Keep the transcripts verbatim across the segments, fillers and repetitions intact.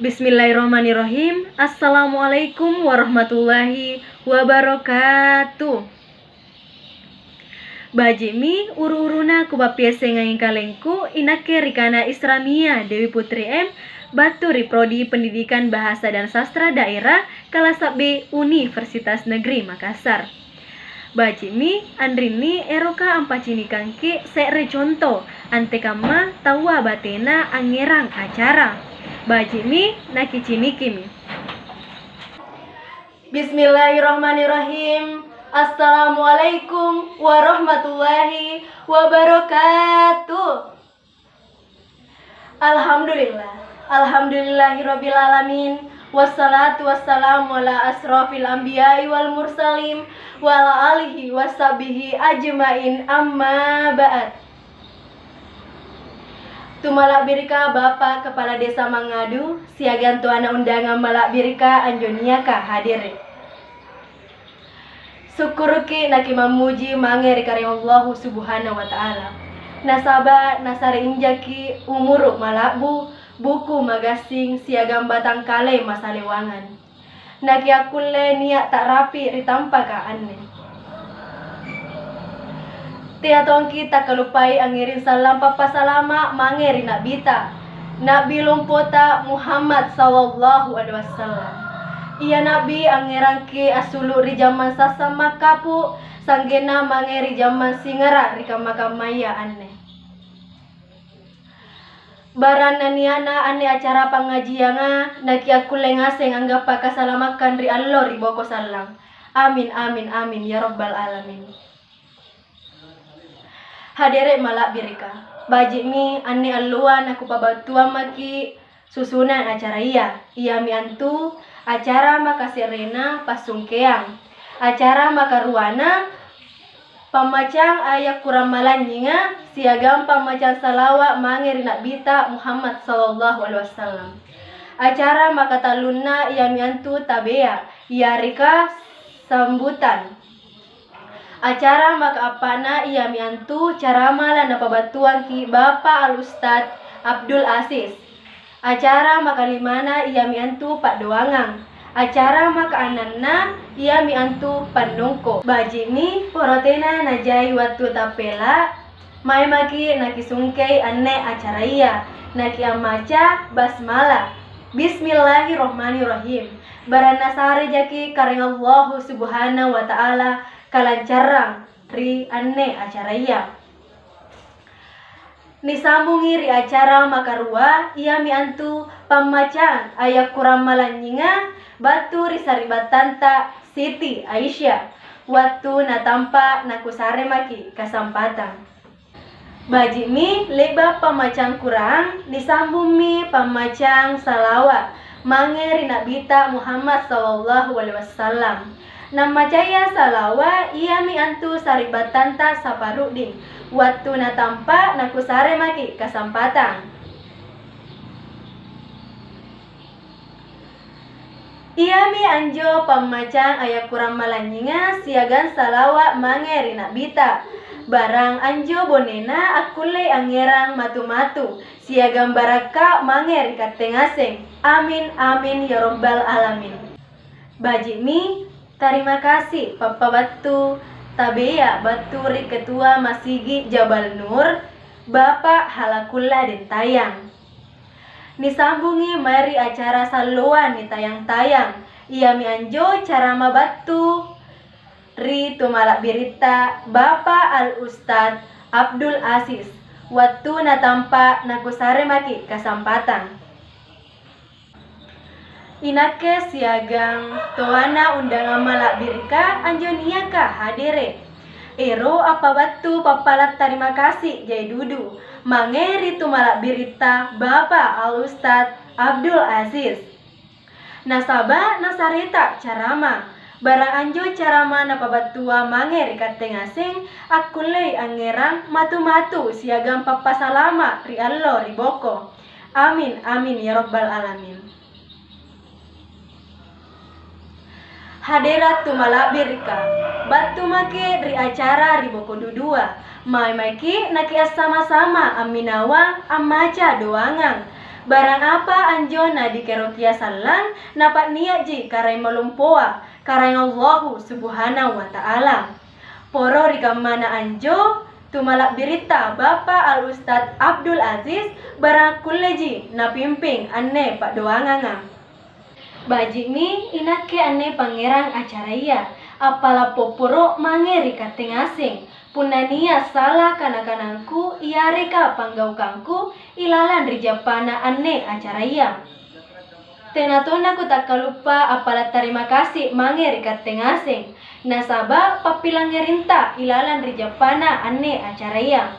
Bismillahirrahmanirrahim. Assalamualaikum warahmatullahi wabarakatuh. Baji'mi uru-uruna kupappiassengangi kalengku, inakke ri Kana Isramia Dewi Putri M, battu ri Prodi Pendidikan Bahasa dan Sastra Daerah, kalasa B, Universitas Negeri Makassar. Baji'mi, anrinni eroka ampacinikangki se're conto, antekamma taua batena angngerang acara. Baji'mi, nakicinikimi. Bismillahirrahmanirrahim. Assalamualaikum warahmatullahi wabarakatuh. Alhamdulillah. Alhamdulillahirabbil alamin. Wassalatu wassalamu ala asrofil anbiya'i wal mursalin, wa ala alihi wa sahbihi ajmain, amma ba'd. Tumala'birika Bapa Kepala Desa Mangadu, siagang toana undangang mala'birika anjo niaka hadere'. Sukkuruki nakimammuji mange ri Karaeng Allahu Subhanahu wa Ta'ala. Nasaba' nasare injaki umuru' mala'bu, buku magassing, siagang batangkale masalewangang. Nakiakkulle nia' ta'rapi' ri tampaka anne. Tea tongki takkaluppai angngerang sallang pappasalama' mange ri Na'bita, Na'bi lompota Muhammad sallallahu alaihi wasallam. Ia Na'bi angngerangki assulu' ri jammang sassang makkapu', sa'genna mange ri jammang singara' ri kamma-kammaya anne. Barang nania'na anne acara pangngajianga, nakiakkulle ngaseng anggappa kasalamakkang ri allo ri boko sallang. Amin, amin, amin, ya rabbal alamin. Hadere' mala'birika, baji'mi anne alloa nakupabattuang maki' susunang acaraya, iami antu acara makase'rena passungkeang, acara makaruana pammacang aya' kurang malanynyinga, siagang pammacang salawa' mange ri Na'bita Muhammad sallallahu alaihi wasallam. Acara makatallunna iami antu tabea', yareka sambutan. Acara makaappa'na iami antu carama lanapabattuangki' Bapa' Al Ustadz Abdul Aziz. Acara makalimana iami antu paddoangang. Acara makaannanna iami antu pannongko'. Baji'mi poro tena najai wattu tappela', mae maki' nakisungkei anne acaraya, nakiammaca basmalah. Bismillahirrahmanirrahim. Barang nasare jaki' Karaeng Allahu Subhanahu wa Ta'ala kalancarang ri anne acaraya. Nisambungi ri acara makarua, iami antu pammacang aya' kurang malanynyinga battu ri sari'battanta Siti Aisyah, wattu natampa' nakusare maki' kasampatang. Baji'mi, le'ba' pammacang Qur'an, nisambummi pammacang salawa' mange ri Na'bita Muhammad sallallahu alaihi wasallam. Nammacaya salawa' iami antu sari'battanta saparudding, wattu natampa' nakusare maki' kasampatang. Iami anjo pammacang aya' kurang malanynyinga siagang salawa' mange ri Na'bita. Barang anjo bonena akkullei angngerang matu-matu siagang barakka' mange ri katte ngaseng. Amin, amin, ya rabbal alamin. Baji'mi, tarima kasi' pappabattu tabea' battu ri Ketua Masigi Jabal Nur, Bapa' Halakulla Dentayang. Nisambungi mae ri acara salloang nitayang-tayang, iami anjo carama battu ri tumala'biritta Bapa' Al Ustadz Abdul Aziz, wattu natampa' nakusare maki' kasampatang. Inakke siagang toana undangang mala'birika anjo niaka hadere'. Ero' appabattu pappala' tarima kasi' jai dudu mange ri tumala'biritta Bapa' Al Ustadz Abdul Aziz. Nasaba' nasareta' carama. Barang anjo carama napabattua mange ri katte ngaseng, akkullei angngerang matu-matu siagang pappasalama' ri allo ri boko. Amin, amin, ya rabbal alamin. Hadera' tumala'birika, battu maki' ri acara ri boko dudua. Mae-maeki' nakiassama-sama amminawang ammaca doangang. Barang apa anjo nadikerokia sallang, napa'nia'ji Karaeng Malompoa, Karaeng Allahu Subhanahu wa Ta'ala. Poro ri kammana anjo, tumala'biritta Bapa Al Ustadz Abdul Aziz barang akkulleji napimping anne pa'doanganga. Baji'mi inakke anne pangngerang acaraya, appala' popporo' mange ri katte ngaseng. Punna nia' sala kana-kanangku yareka panggaukangku ilalang ri jappana anne acaraya. Tena tonna kutakkaluppa appala' tarima kasi mange ri katte ngaseng, nasaba' pappilangngerinta ilalang ri jappana anne acaraya.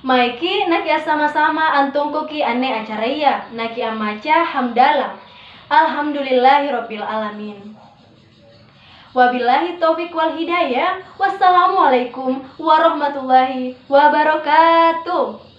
Maeki nakiassama-sama antongkoki anne acaraya, nakiammaca hamdalah. Alhamdulillahirabbil alamin. Wabillahi taufik wal hidayah. Wassalamualaikum warahmatullahi wabarakatuh.